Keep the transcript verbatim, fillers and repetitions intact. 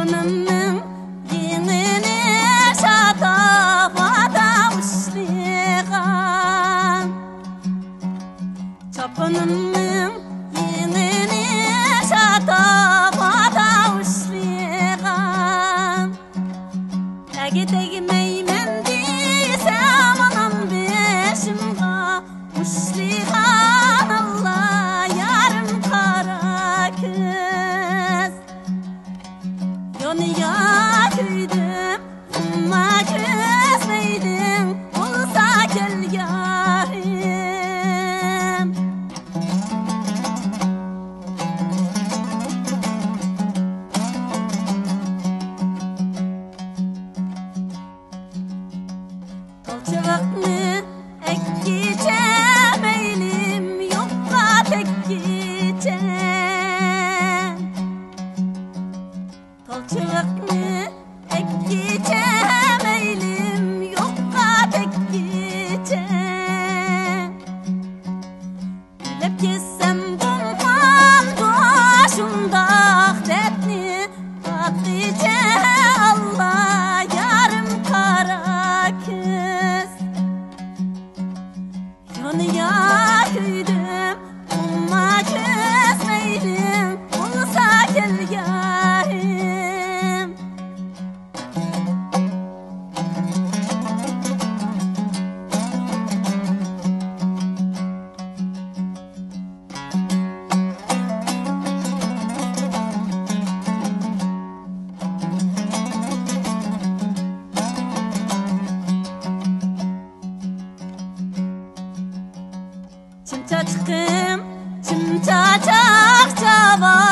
چاپىنىمنىڭ يېڭىنى شاتاپادا ئۇشلىغان. چاپىنىمنىڭ يېڭىنى شاتاپادا ئۇشلىغان. ئەگە تەگمەيمەن دېسەم ئانام بېشىمغا ئۇشلىغان، ئاللا يارىم قارا كۆز. يونىيا كۆيدۈم، ئەمما كۆز مەيلىڭ بولسا كەل يارىم. تالچىۋاقنى ئەككىچە، مەيلىم يوققا تەككىچە. تالچىۋاقنى ئەككىچە، مەيلىم يوققا تەككىچە. ئۆلۈپ كەتسەم بولمامدۇ شۇنداق دەردنى تارتقىچە، ئاللا يارىم قارا كۆز. يونىيا كۆيدۈم، ئەمما كۆز مەيلىڭ بولسا كەل يارىم. چىمچاچىقىم، چىمچاچاق چاۋا.